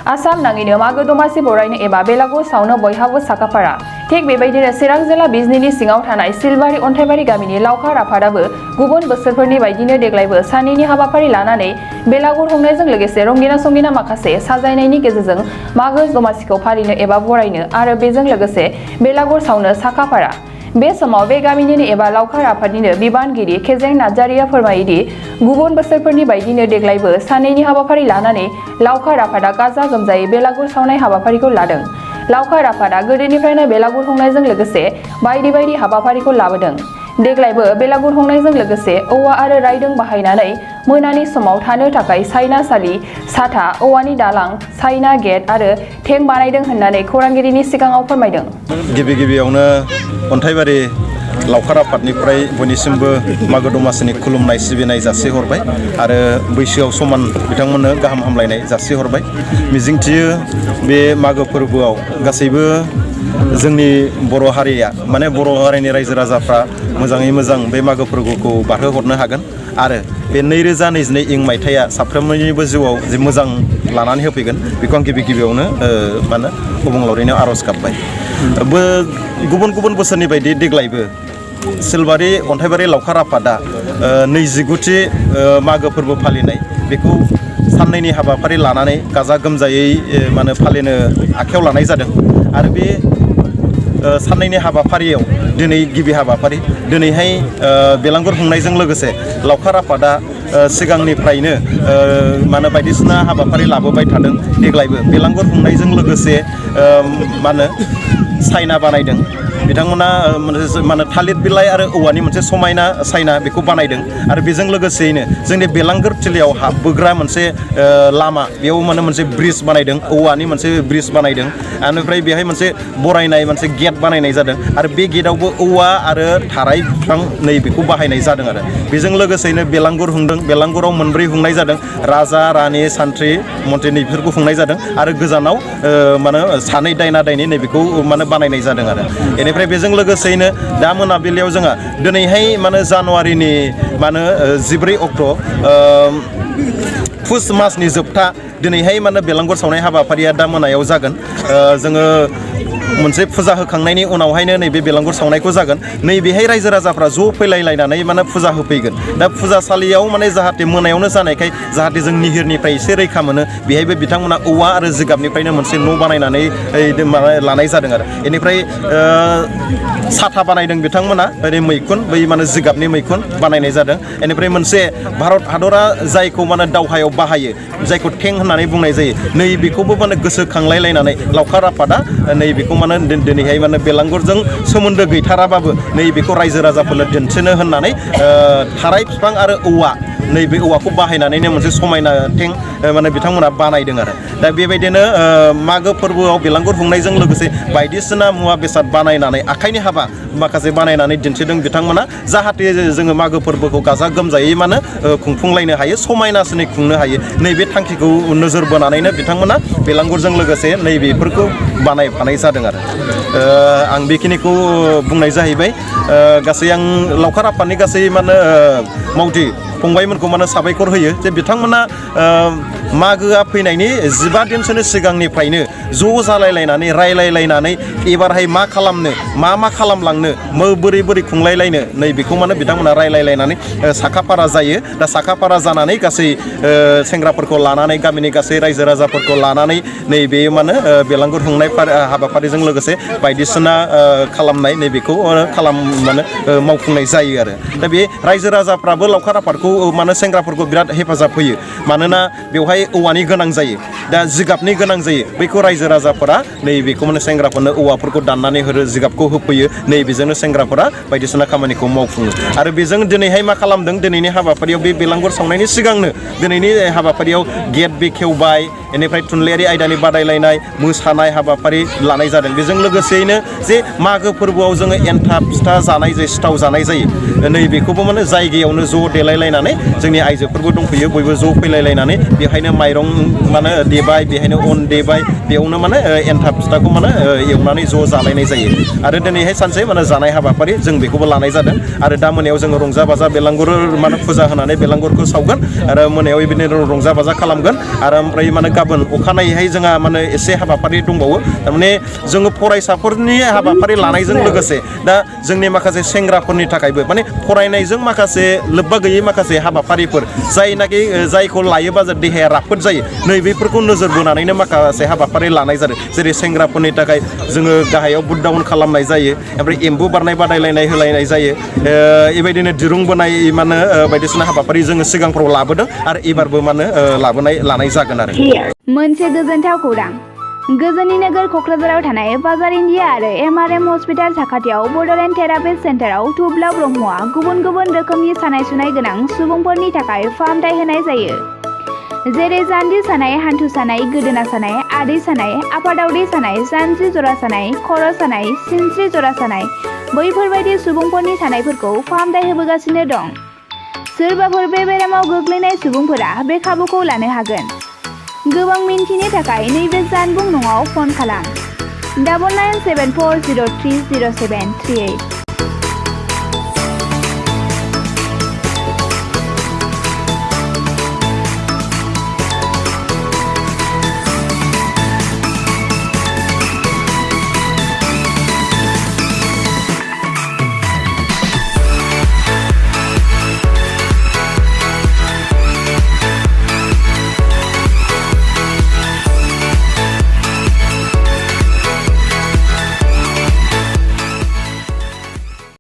आसाम नाङैनो मागो दमासि बरायनो एबा बेलागुर सावनो बयहाबो साखाफारा। थिग बेबायदिनो चिरां जिल्ला बिजनीनि सिङाव थानाय सिलबारि अन्थाइबारि गामिनि लावखार आफादाबो गुबुन बोसोरफोरनि बायदिनो देग्लायबो सानैनि हाबाफारि लानानै बेलागुर हुंनायजों लोगोसे रंगिना संगिना माखासे साजायनायनि गेजेरजों मागो दमासिखौ फालिनो एबा बरायनो आरो बेजों लोगोसे बेलागुर सावनो साखाफारा। बे समाव बे गामिनिनो एबा लावखार आफादनिनो बिबानगिरि खेजें नार्जारिया फोरमायोदि गुबुन बोसोरफोरनि बायदिनो देग्लायबो सानैनि हाबाफारि लानानै लावखार आफादा गाजा गोमजायै बेलागुर सावनाय हाबाफारिखौ लादों। लावखार आफादा गोदोनिफ्रायनो बेलागुर हुंनायजों लोगोसे बायदि बायदि हाबाफारिखौ लाबोदों। देग्लायबो बेलागुर हुंनायजों लोगोसे औवा आरो रायदों बाहायनानै मोनानि समाव थानो थाखाय सायनासालि, साथा, औवानि दालां, सायना गेट आरो थें बानायदों होननानै खौरांगिरिनि सिगाङाव फोरमायदों। गिबियावनो अन्थाइबारि लावखार आफादनिफ्राय बयनिसिमबो मागो दमासिनि खुलुमनाय सिबिनाय जासिहरबाय आरो बैसोआव समान बिथांमोननो गाहाम हामलायनाय जासिहरबाय। मिजिंथियो बे मागो फोरबोआव गासैबो जोंनि बर' हारिया माने बर' हारिनि रायजो राजाफ्रा मोजाङै मोजां बे मागो फोरबोखौ बारहोहरनो हागोन आरो बे 2022 इं मायथाइया साफ्रोमनिबो जिउआव जे मोजां लानानै होफैगोन बेखौ आं गिबियावनो अबंलावरिनो आर'ज गाबबाय। गुबुन गुबुन बोसोरनि बायदि देग्लायबो सिलबारि अन्थाइबारि लावखार आफादा 29थि मागो फोरबो फालिनाय बेखौ साननैनि हाबाफारि लानानै गाजा गोमजायै फालिनो आखायाव लानाय जादों आरो बे साननैनि हाबाफारियाव दिनै गिबि हाबाफारि दिनैहाय बेलांगुर हुंनायजों लोगोसे लावखार आफादा सिगांनिफ्रायनो बायदिसिना हाबाफारि लाबोबाय थादों। देग्लायबो बेलांगुर हुंनायजों लोगोसे सायना बानायदों बिथांमोना थालिर बिलाइ आरो औवानि मोनसे समायना सायना बेखौ बानायदों आरो बेजों लोगोसेयैनो जोंनि बेलांगुर थिलियाव हाबबोग्रा मोनसे लामा बेयाव मोनसे ब्रिज बानायदों, औवानि मोनसे ब्रिज बानायदों। बेनिफ्राय बेहाय मोनसे बरायनाय मोनसे गेट बानायनाय जादों आरो बे गेटआवबो औवा आरो थाराय बिफां बेखौ बाहायनाय जादों आरो बेजों लोगोसेयैनो बेलांगुर हुंदों। बेलांगुराव मोनब्रै हुंनाय जादों, राजा रानि सान्थ्रि मन्थ्रि नैबेफोरखौ हुंनाय जादों आरो गोजानाव सानै दायना दायनि नैबेखौ बानायनाय जादों आरो बेनिफ्राय बेजों लोगोसेयैनो दा मोनाबिलियाव जोंहा दिनैहाय जानुवारिनि 14 अक्ट' पुस मासनि जोबथा दिनैहाय बेलांगुर सावनाय हाबाफारिया दा मोनायाव जागोन। जोङो मोनसे फुजा होखांनायनि उनावहायनो नैबे बेलांगुर सावनायखौ जागोन। नैबेहाय रायजो राजाफ्रा ज' फैलायलायनानै फुजा होफैगोन। दा फुजासालियाव जाहाथे मोनायावनो जानायखाय जाहाथे जों निहिरनिफ्राय एसे रैखा मोनो बेहायबो बिथांमोना औवा आरो जिगाबनिफ्रायनो मोनसे न' बानायनानै लानाय जादों आरो बेनिफ्राय साथा बानायदों बिथांमोना ओरै मैखुन बै जिगाबनि मैखुन बानायनाय जादों। बेनिफ्राय मोनसे भारत हादरा जायखौ दावहायाव बाहायो जायखौ टेंक होननानै बुंनाय जायो नैबेखौबो गोसोखांलायलायनानै लावखार आफादा नैबेखौ दिनैहाय बेलांगुरजों सोमोन्दो गैथाराबाबो नैबेखौ रायजो राजाफोरनो दिन्थिनो होननानै थाराय बिफां आरो औवा नैबे औवाखौ बाहायनानैनो मोनसे समायना टेंक बिथांमोना बानायदों आरो दा बेबायदिनो मागो फोरबोआव बेलांगुर हुंनायजों लोगोसे बायदिसिना मुवा बेसाद बानायनानै आखाइनि हाबा माखासे बानायनानै दिन्थिदों बिथांमोना जाहाथे जोङो मागो फोरबोखौ गाजा गोमजायै खुंफुंलायनो हायो, समायनासिनै खुंनो हायो नैबे थांखिखौ नोजोर बोनानैनो बिथांमोना बेलांगुरजों लोगोसे नैबेफोरखौ बानायफानाय जादों आरो आं बेखिनिखौ बुंनाय जाहैबाय। गासै आं लावखार आफादनि गासै मावथि फंबायमोनखौ साबायखर होयो जे बिथांमोना मागोआ फैनायनि 15 दिनसोनि सिगांनिफ्रायनो ज' जालायलायनानै रायलायलायनानै एबारहाय मा खालामनो मा खालामलांनो बोरै खुंलायलायनो नैबेखौ बिथांमोना रायलायलायनानै साखाफारा जायो। दा साखाफारा जानानै गासै सेंग्राफोरखौ लानानै गामिनि गासै रायजो राजाफोरखौ लानानै नैबे बेलांगुर हुंनाय हाबाफारिजों लोगोसे बायदिसिना खालामनाय नैबेखौ मावफुंनाय जायो आरो दा बे रायजो राजाफ्राबो लावखार आफादखौ सेंग्राफोरखौ बिराद हेफाजाब होयो मानोना बेवहाय औवानि गोनां जायो, दा जिगाबनि गोनां जायो। बैखौ रायजो राजाफोरा नैबेखौ सेंग्राफोरनो औवाफोरखौ दाननानै होयो, जिगाबखौ होफैयो नैबेजोंनो सेंग्राफोरा बायदिसिना खामानिखौ मावफुङो आरो बेजों दिनैहाय मा खालामदों दिनैनि हाबाफारियाव बे बेलांगुर सावनायनि सिगांनो दिनैनि हाबाफारियाव गेट बेखेवबाय बेनिफ्राय थुनलाइयारि आयदानि बादायलायनाय मोसानाय हाबाफारि लानाय जादों। बेजों लोगोसेयैनो जे मागो फोरबोआव जोङो एन्थाब फिथा जानाय जायो, सिथाव जानाय जायो नैबेखौबो जायगायावनो ज' देलायलायनानै जोंनि आइजोफोरबो दंफैयो बयबो ज' फैलायलायनानै बेहायनो बेहायनो माइरं माने देबाय बेहायनो अन देबाय बेयावनो माने एन्थाब फिथाखौ माने एवनानै ज' जालायनाय जायो आरो दिनैहाय सानसे माने जानाय हाबाफारि जों बेखौबो लानाय जादों आरो दा मोनायाव जोङो रंजा बाजा बेलांगुर माने फुजा होनानै बेलांगुरखौ सावगोन आरो मोनायाव बिदिनो रंजा बाजा खालामगोन आरो ओमफ्राय माने गाबोन अखानायैहाय जोंहा माने एसे हाबाफारि दंबावो थारमाने जोङो फरायसाफोरनि हाबाफारि लानायजों लोगोसे दा जोंनि माखासे सेंग्राफोरनि थाखायबो माने फरायनायजों माखासे लोब्बा गैयै माखासे हाबाफारिफोर जायनाखि जायखौ लायोबा देहाया राफोद जायो नैबेफोरखौ नोजोर बोनानैनो माखासे हाबाफारि लानाय जादों जेरै सेंग्राफोरनि थाखाय जोङो गाहायाव बुट डाउन खालामनाय जायो ओमफ्राय एम्बु बारनाय बादायलायनाय होलायनाय जायो बेबायदिनो दिरुं बोनाय माने बायदिसिना हाबाफारि जोङो सिगांफ्राव लाबोदों आरो एबारबो माने लानाय जागोन आरो मोनसे गोजोनथाव खौरां गोजोननि नोगोर क'क्राझाराव थानाय बाजार इन्डिया आरो एमआरएम हस्पिटाल साखाथियाव बड'लेण्ड थेरापिस्ट सेन्टाराव थुब्ला ब्रह्मआ गुबुन गुबुन रोखोमनि सानाय सुनाय गोनां सुबुंफोरनि थाखाय फाहामथाय होनाय जायो जेरै जान्जि सानाय हान्थु सानाय गोदोना सानाय आदै सानाय आफादावदै सानाय जानजि जरा सानाय खर' सानाय सिनस्रि जरा सानाय बैफोरबायदि सुबुंफोरनि सानायफोरखौ फाहामथाय होबोगासिनो दं सोरबाफोर बे बेरामाव गोग्लैनाय सुबुंफोरा बे खाबुखौ लानो हागोन गोबां मिन्थिनो थाखाय नैबे जानबुं नङाव फन खालाम 9974030738